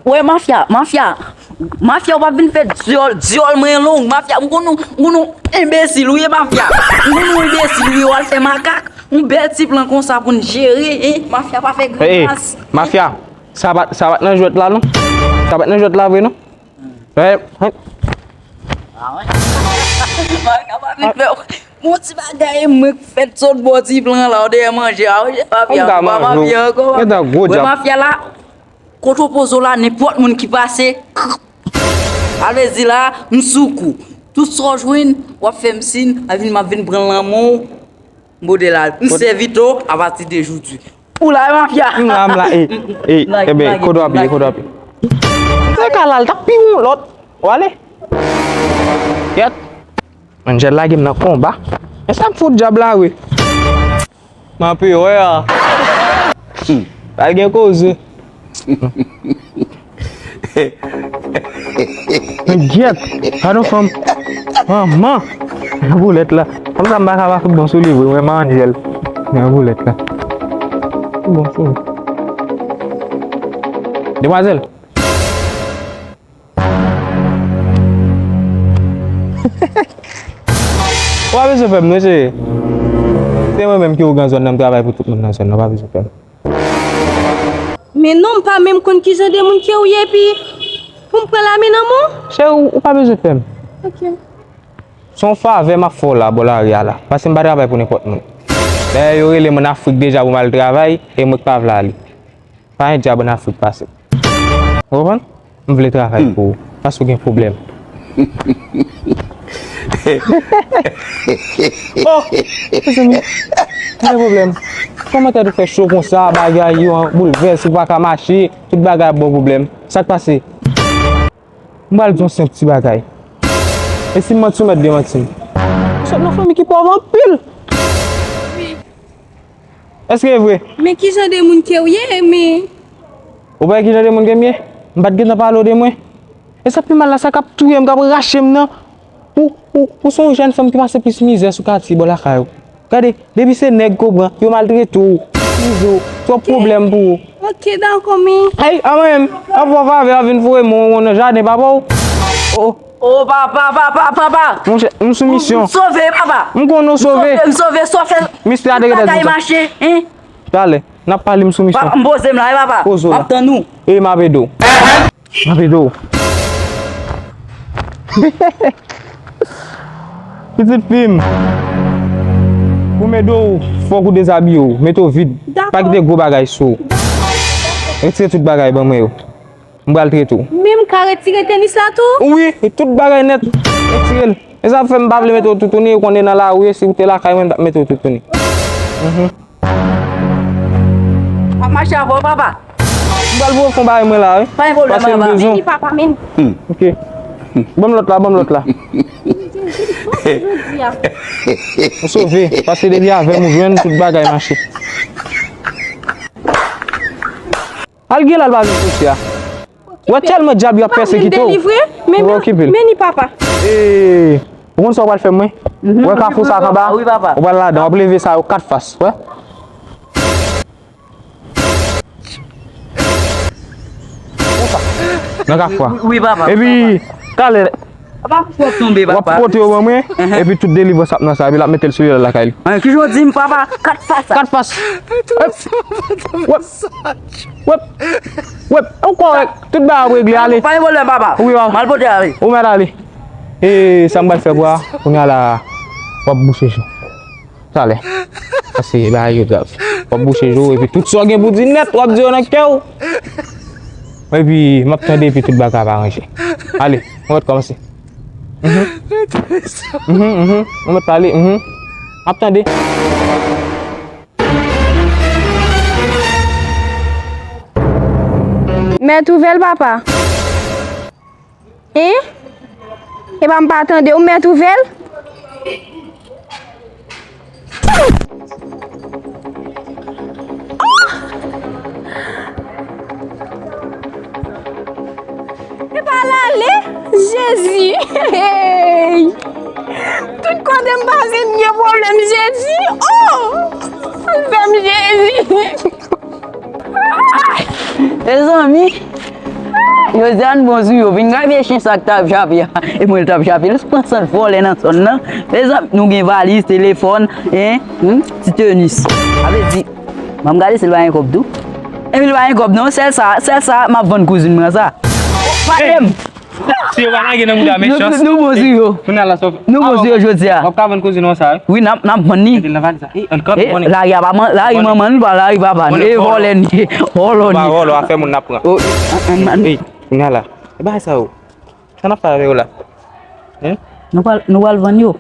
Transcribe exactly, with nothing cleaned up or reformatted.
Wè mafya, mafya, mafya, ou pa vin fè dyòl, dyòl mwen long, mafya, m konn ou, m konn ou enbesil, ou ye mafya. M konn ou enbesil, ou ye, w al fè makak. Yon bèl ti plan konsa pou n jere, en, mafya pa fè Ey, grimas. Mafya, sa pa, sa pa t nan jwèt la, non? Sa pa t nan jwèt la, vre, non? Ey, ey. Ah, wè. Mafya pa vin fè yon ti bagay, mwen k fèt sot bò ti plan la, ou dèyè manje, a, ou pa byen, ou pa byen ankò. Gentan gwo djab. Mafya la, kote w poze w la, nenpòt moun ki pase, sa vle di la, m sou kou. Tout sa w jwenn, w ap fè m siy, a vin, m ap vin pran lanmò w, modèl la. M sèvitè w apati de jodi. Ou la, mafya. M la, m la, ey, ey, enben, kote w ap ye, kote w ap ye? Se ka la, l t ap pi won, lòt, w ale. Kèt. Angel lage m nan konba. Men sa m fout djab la, wi. M ape wè a. Hmm. Pa gen koze. Men gyèt. Gadon fanm. Manman. Boulèt la. Fanm sa m pa ka pa fout bon sou li, vre. Mwen, Angel. Men boulèt la. Fout bon sou li. Demwazèl. Ou pa bezwen pè m, non, cheri. Se mwen menm ki ougan zòn nan, m travay pou tout moun nan zòn nan, ou pa bezwen pè m. Men non, m pa menm konn kijan de moun ke w ye, epi pou m pran lame nan men w? Cheri, ou, ou pa bezwen pè m. Ok. Se yon favè m ap fè w la, bò lari a la. Paske m pa travay pou nenpòt moun. Dayè, yo rele m ann Afrik deja pou m al travay, e mwen k pa vle ale. Pa gen djab ann Afrik pase. Ou konprann? M vle travay pou ou. Paske w gen pwoblèm. Oh! Mezanmi, pa gen pwoblèm. Kòman tèt ou fè cho konsa, bagay yo an boulvès, ou pa ka mache, tout bagay ap ba w pwoblèm. Sa k pase? M pral di w yon senp ti bagay. E si m manti, w mèt demanti m. Ou sot nan fanmi ki pòv anpil. Èske e vre? Men ki jan de moun ke w ye, men? Ou pa wè ki jan de moun ke m ye? M pa t gentan pale w de mwen? E sa pi mal la, sa k ap touye m, k ap rache m nan. Ou, ou, ou se yon jèn fanm ki pase plis mizè sou katye bò lakay ou. Gade, depi se nèg ke w pran, yo maltrete w, itilize w, twòp pwoblèm pou ou. Ok, dakò, men. Ay, a mwen menm, ap fè w favè, ap vin foure men w nan jaden papa w. Oh, oh. Oh, papa, papa, papa. Monchè, m sou misyon. M sove, papa. M konnen w sove. M sove, m sove, sove. Mistè a te gentan di sa. Tout bagay mache, en. Talè, n ap pale, m sou misyon. Papa, m poze m la, wi, papa. Poze w la. M ap tann ou. E m ap ede w. M ap ede w. Pitit fi m, pou m ede w, fòk ou dezabiye w, mete w vid. Dakò. Pa kite gwo bagay sou w. Dakò. Retire tout bagay ban mwen yo. M pral trete w. Men m ka retire tenis la tou? Wi, e tout bagay nèt. Retire l. E sa fè m pa vle mete w toutouni, ou konnen nan lari, si w te lakay mwen, m t ap mete w toutouni. Mhm. M ap mache avè w, papa. M pral voye fon bagay mwen la, wi. Pa gen pwoblèm, papa. Paske m bezwen w. Vini, papa, men. Hmm. Ok. Ban m lòt la, ban m lòt la. Ou sove, paske depi avè m ou jwenn tout bagay mache. Al gen la, l pa vin soti a. Wè tèlman djab yo ap pèsekite w. Ou pa vle m delivre? Men, men, men ni papa. Ee, ou konn sa w pral fè mwen? Wè kafou sa k anba? Wi, papa. Ou pral ladan, w ap leve sa yo kat fas, wè. Konsa. Nan kafou a. Wi, papa. Epi, talè, papa, pou w ap tonbe, papa. W ap pote yo ban mwen, epi tout delivrans ap nan sa, epi l ap mete l sou li, l al lakay li. An, ki jan w di m, papa? Kat fas sa. Kat fas. Wè. Wèp! Wèp! Ou kòrèk! Tout bagay ap regle, ale! Pa gen pwoblèm, papa. Wi, papa. M al pote ale. Ou mèt ale. E sa m pral fè pou a, kounye a la, w ap bouche je w. Talè. Paske bagay yo grav. W ap bouche je w, epi tout sa w gen pou di nèt, w ap di yo nan kè w. Epi, m ap tande, epi tout bagay ap aranje. Ale, nou mèt kòmanse. Mhm. Mhm, mhm. Nou mèt pale, mhm. M ap tande. Mèt ouvè l, papa. Hein? Epa m pa tande w, mèt ouvè l? Oh! Epa l ale, Jezi! Hey! Tout kote m pase, m gen pwoblèm, Jezi! Oh! Sove m, Jezi! Mezanmi! Yo di ann bon sou yo. Vin gade vye chen sa k t ap jape a. E mwen l t ap jape. L pran san vòlè nan zòn nan. Mezanmi, nou gen valiz, telefòn, en, hmm, ti tenis. Sa vle di, ban m gade si l pa gen kòb tou. Epi l pa gen kòb non, sèl sa, sèl sa, m ap vann kouzin mwen sa. Pale m! Si yo pa lage nan mouda mechan. Nou bon sou yo. Kounye a la sòf. Nou bon sou yo jodi a. W ap ka vann kouzin w sa, wi. Wi, n ap, n ap vann li. Mete l nan valiz la. E, ann kanpe, konnen. Lari a pa man, lari manman n, pa lari papa n. E vòlè n ye. Vòlò n ye. Vòlò afè moun n ap pran. O, an, an, an. Ey, kounye a la. E bagay sa yo. Sa n ap fè avè yo la? Hein? Nou pral, nou pral vann yo.